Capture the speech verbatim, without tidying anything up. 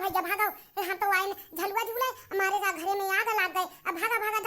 भैया भागो, ए, हम तो आइन झलुआ झूले, हमारे जा घरे में आग लाग गए। अब भागा, भागा,